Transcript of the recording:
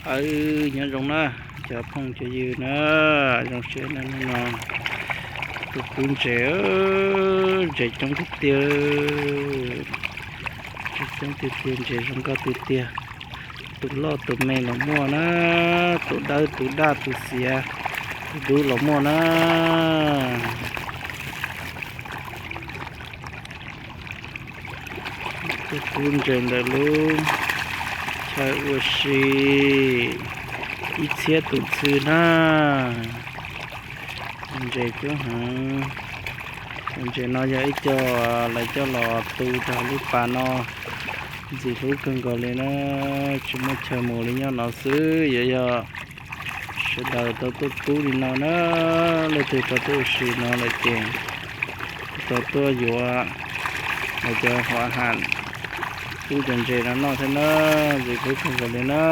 Aw, nyob zoo na, cov phooj cov ywg na, zoo siab na, hnub no tuaj pub ntses, ntses coob tiag tiag, ntses coob tiag tiag, ntses zoo nkauj tiag tiag. Tus loj tus me los muaj na, tus dawb tus daj, tus xiav tus dub los muaj na. Tuaj pub ntses ntawm lub chaw ua si ib txhiab tus ntxhw na. Ntses coob heev. Cov ntses no yog ib co lawv coj los tu rau lub pas no, ntxim hlub kawg nkaus li na. Tsis muaj chaw mus li, nyob no xwb. Yuav yog sawv daws tau tuaj pub li no na, leej twg tau tuaj ua si no lawm ces tau tuaj yuav lawv cov hauv ham pub cov ntses no noj thiab na, ntxim hlub kawg nkaus li na.